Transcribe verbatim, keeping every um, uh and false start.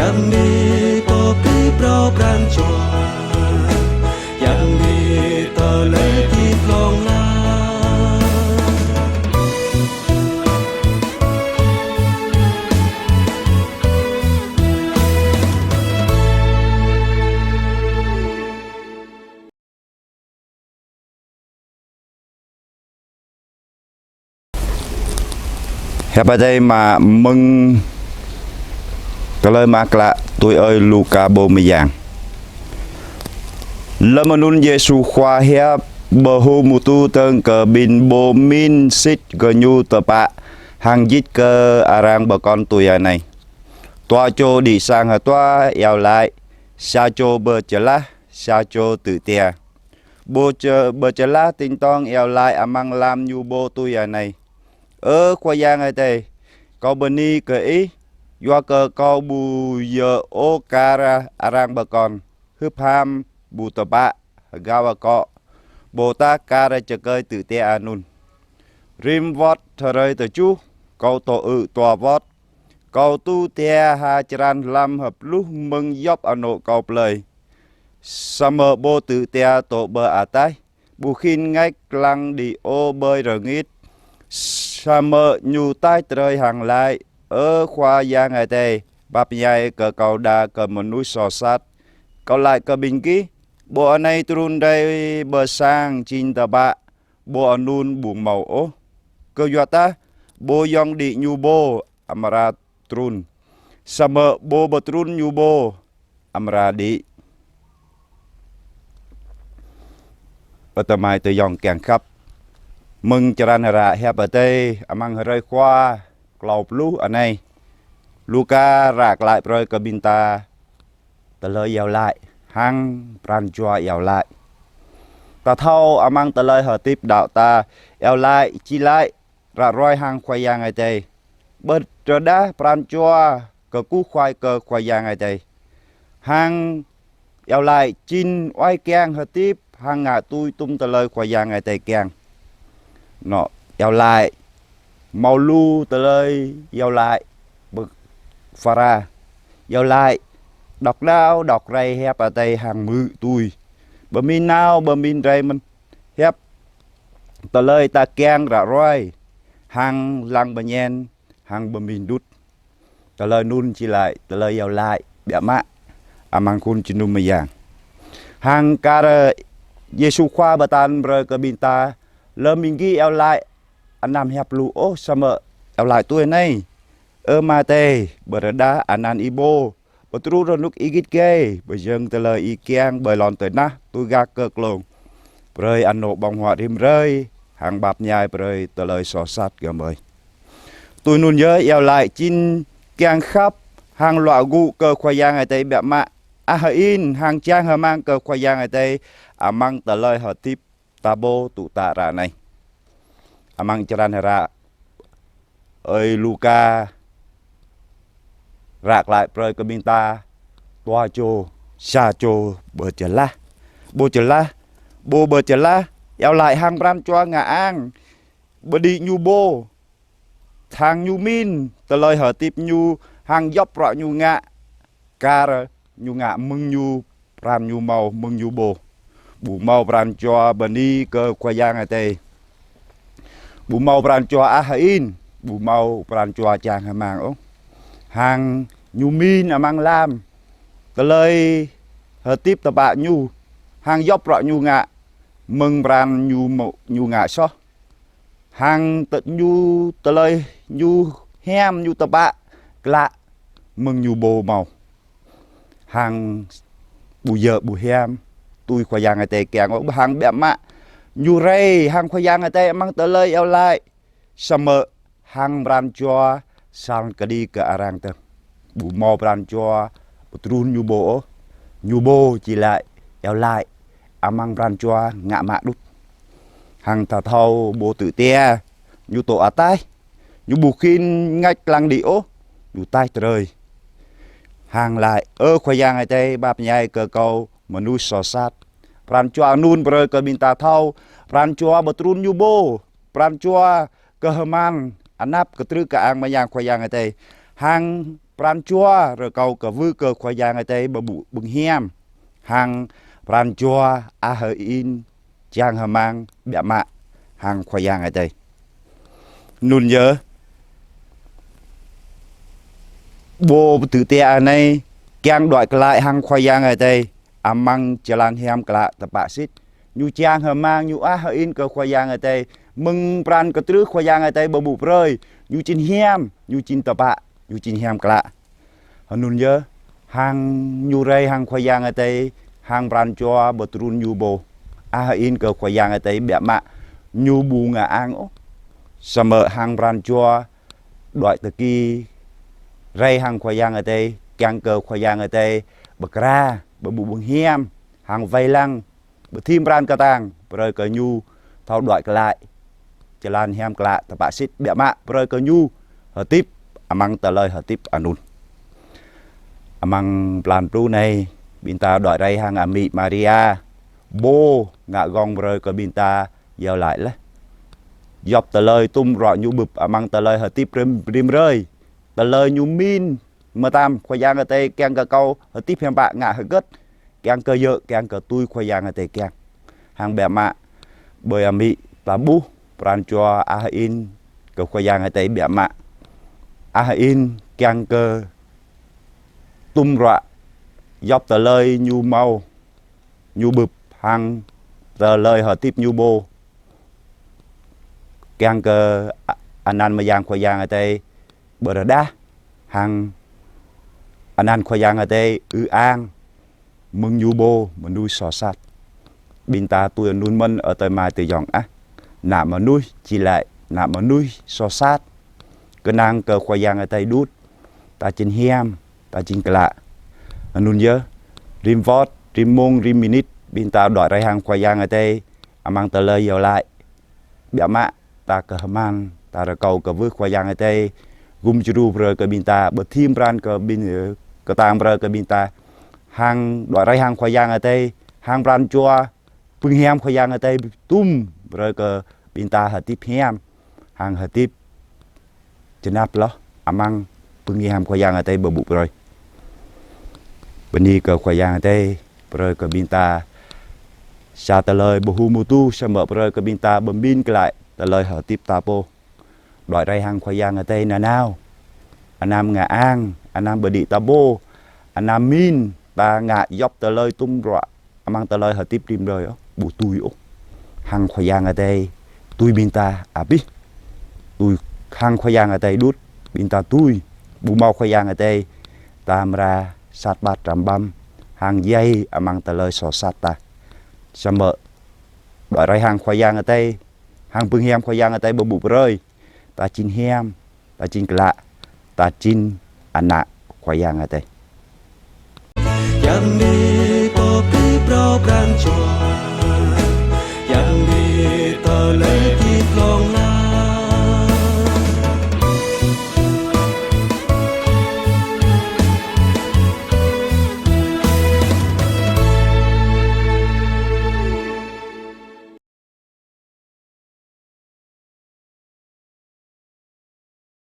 Yang ni pơpĭ phrâo pran jua, yang ni tơlơi hơdip hlŏng lar. Hiăp Adai mă mơ̆ng Tơlơi Mơak Klă tui ơi Luka pô mơyang. Lơm anŭn Yêsu Khua hiăp pơhơmutu tơng kơ ƀing pô mĭn sĭt gơñu tơpă hăng djik kơ arăng pơkŏn tui anai: Dua čô đĭ sang hơtua iâu laĭ, sa čô pơčơlah, sa čô tŭ jia. Pô čơ-, pơčơlah ding dŏng iâu laĭ amăng lăm ñu pô tui anai: Ơ Khua Yang Adai, kâo bơni kơ Ih, yua kơ kâo ƀu djơ̆ ôh kar arăng pơkŏn, hưp ham, ƀu tơpă, hơgao akŏ, ƀôdah kar čơkơi tŭ jia anŭn. Rĭm wơ̆t hrơi tơjuh, kâo dŏ ư̆ dua wơ̆t. Kâo tŭ jia ha črăn lăm hơpluh mơ̆ng djŏp anŏ kâo plơi. Samơ̆ pô tŭ jia dŏ pơ ataih, ƀu khĭn ngač lăng đĭ ôh ƀơi rơngit. Samơ̆ ñu taih drơi hăng laĭ: Ơ Khua Yang Adai, pap mơñai kơ kâo đa kơ mơnuih soh sat. Kâo laĭ kơ ƀing gih, pô anai trŭn rai pơ sang jing tơpă, pô anŭn ƀu hmâo ôh. Kơyuadah pô yŏng đĭ ñu pô amra trŭn, samơ̆ pô pơtrŭn ñu pô amra đĭ. Ơ tơmai tơyŏng kiăng khăp, mơ̆ng črăn hră Hiăp Adai amăng hrơi Khua klâo pluh anai, Luka ră glaĭ brơi kơ ƀing ta tơlơi iâu laĭ hăng pran jua iâu laĭ. Ta thâo amăng tơlơi hơdip đaŏ ta, iâu laĭ či laĭ ră ruai hăng Khua Yang Adai, pơrơđah pran jua kơkuh kuai kơ Khua Yang Adai, hăng iâu laĭ jing oai kiăng hơdip hăng ngă tui tum tơlơi Khua Yang Adai kiăng. Nŏ, iâu laĭ hmâo lu tơlơi iâu laĭ pơphara. Iâu laĭ đŏk nao đŏk rai Hiăp Adai hăng hmư̆ tui. Pơmĭn nao pơmĭn rai mơ̆n Hiăp, tơlơi ta kiăng ră ruai, hăng lăng pơñen, hăng pơmĭn đŭt. Tơlơi anŭn či laĭ tơlơi iâu laĭ biă mă amăng khul jơnum mơyang. Hăng kar Yêsu Khua pơtă brơi kơ ƀing ta, lơm ƀing gih iâu laĭ anăm hiăp hluh ôh, samơ̆ iâu laĭ tui anai: Ơ Ama Adai, pơrơđah anăn Ih pô, pơtrŭn rơnŭk Ih git gai, pơjing tơlơi Ih kiăng ƀơi lŏn tơnah tui gah kơ glông. Brơi anŏ ƀơ̆ng huă rĭm hrơi, hăng pap mơñai brơi tơlơi soh sat gơmơi. Tui anŭn yơh iâu laĭ jing kiăng khăp hăng luă gŭ kơ Khua Yang Adai biă mă, ah hơin hăng čang hơmang kơ Khua Yang Adai amăng tơlơi hơdip ta pô tŭ tă ră anai. Amăng črăn hră ơi Luka ră glaĭ brơi kơ ƀing ta dua čô, sa čô pơčơlah. Pô čơlah, pô pơčơlah iâu laĭ hăng pran jua ngă ang, pơđĭ ñu pô, hăng ñu mĭn tơlơi hơdip ñu hăng djŏp bruă ñu ngă, kar ñu ngă mơ̆ng ñu pran ñu hmâo mơ̆ng ñu pô. Ƀu hmâo pran jua bơni kơ Khua Yang Adai. Ƀu hmâo pran jua ah hơin, ƀu hmâo pran jua čang hơmang ôh. Hăng ñu mĭn amăng lăm tơlơi hơdip tơpă ñu, hăng djŏp bruă ñu ngă mơ̆ng pran ñu mô-, ñu ngă soh. Hăng tơ-, ñu tơlơi ñu hiam ñu tơpă klă mơ̆ng ñu pô hmâo. Hăng ƀu djơ̆ ƀu hiam tui Khua Yang Adai kiăng ôh, hăng biă mă ñu rai hăng Khua Yang Adai amăng tơlơi iâu laĭ, samơ̆ hăng pran jua sang kơđi kơ arăng tơ̆ng. Ƀu hmâo pran jua pơtrŭn ñu pô ôh, ñu pô či laĭ iâu laĭ amăng pran jua ngă mă đŭt. Hăng ta thâo pô tŭ jia, ñu dŏ ataih, ñu ƀu khĭn ngač lăng đĭ ôh, ñu taih drơi. Hăng laĭ: Ơ Khua Yang Adai, pap mơñai kơ kâo mơnuih soh sat. Pran jua anŭn brơi kơ ƀing ta thâo, pran jua pơtrŭn ñu pô, pran jua kơ hơmăn, anăp kơtrư̆ kơ-ang mơyang Khua Yang Adai. Hăng pran jua rơkâo kơ wưh kơ Khua Yang Adai ƀu ƀu ƀơ̆ng hiam, hăng pran jua ah hơ in čang hơmang biă mă hăng Khua Yang Adai. Anŭn yơh, ƀô̆ pơtư̆ tê anai kiăng đuaĭ glaĭ hăng Khua Yang Adai amăng jơlan hiam klă tơpă sĭt. Ñu čang hơmang, ñu ah hơ in kơ Khua Yang Adai, mơ̆ng pran kơtrưh Khua Yang Adai ƀu ƀu brơi, ñu jing hiam, ñu jing tơpă, ñu jing hiam klă. Anŭn yơh, hăng ñu rai hăng Khua Yang Adai, hăng pran jua pơtrŭn ñu pô. Ah hơ in kơ Khua Yang Adai biă mă, ñu ƀu ngă ang ôh. Samơ̆ hăng pran jua đuaĭ tơki rai hăng Khua Yang Adai, kiăng kơ Khua Yang Adai pơkra, ƀu ƀu ƀơ̆ng hiam, hăng wai lăng, pơthim pran kơtang, brơi kơ ñu thâo đuaĭ glaĭ jơlan hiam klă tơpă sĭt biă mă, brơi kơ ñu hơdip amăng tơlơi hơdip anŭn. Amăng blan pluh anai, ƀing ta đuaĭ rai hăng amĭ Maria, pô ngă gơ̆ng brơi kơ ƀing ta iâu laĭ laih. Djŏp tơlơi tum bruă ñu bưp amăng tơlơi hơdip rĭm, rĭm hrơi. Tơlơi ñu pơmĭn mơtam Khua Yang Adai kiăng kơ kâo hơdip hiam pă ngă hơgĕt, kiăng kơ djơ̆, kiăng kơ tui Khua Yang Adai kiăng. Hăng biă mă, ƀơi amĭ ta ƀuh pran jua ah hơ in kơ Khua Yang Adai biă mă. Ah hơ in kiăng kơ tum bruă djŏp tơlơi ñu hmâo, ñu bưp hăng tơlơi hơdip ñu pô. Kiăng kơ a-, anăn mơyang Khua Yang Adai pơrơđah, hăng anăn Khua Yang Adai ư ang mơ̆ng ñu pô mơnuih soh sat. Ƀing ta tui anŭn mơ̆n ơ adơi amai ayŏng ah. Ană mơnuih či laĭ, ană mơnuih soh sat, kơnang kơ Khua Yang Adai đôč, ta jing hiam, ta jing klă. Anŭn yơh, rĭm wơ̆t, rĭm mông, rĭm minit, ƀing ta đuaĭ rai hăng Khua Yang Adai amăng tơlơi iâu laĭ. Biă mă, ta kơhma̱l, ta rơkâo kơ wưh Khua Yang Adai gum djru brơi kơ ƀing ta, pơthim pran kơ ƀing, kơtang brơi kơ ƀing ta, hăng đuaĭ rai hăng Khua Yang Adai, hăng pran jua pơhiam Khua Yang Adai tum brơi kơ ƀing ta hơdip hiam, hăng hơdip jơnap hloh amăng pơhiam Khua Yang Adai ƀu ƀu brơi. Bơni kơ Khua Yang Adai brơi kơ ƀing ta sa tơlơi ƀu hmâo mơ̆ tŭ, samơ̆ brơi kơ ƀing ta pơmĭn glaĭ tơlơi hơdip ta pô. Đuaĭ rai hăng Khua Yang Adai nanao. Anăm ngă ang, anăm pơđĭ ta pô, anăm pơmĭn ta ngă djŏp tơlơi tum bruă amăng tơlơi hơdip rĭm hrơi ôh, ƀu tui ôh. Hăng Khua Yang Adai tui ƀing ta abih. Tui hăng Khua Yang Adai đôč, ƀing ta tui. Ƀu hmâo Khua Yang Adai, ta amra sat ƀat răm ƀăm, hăng djai amăng tơlơi soh sat ta. Samơ̆ đuaĭ rai hăng Khua Yang Adai, hăng pơhiam Khua Yang Adai ƀu ƀu brơi, ta jing hiam, ta jing klă, ta jing ană Khua Yang Adai. Yam ni pô phi pro pran jua,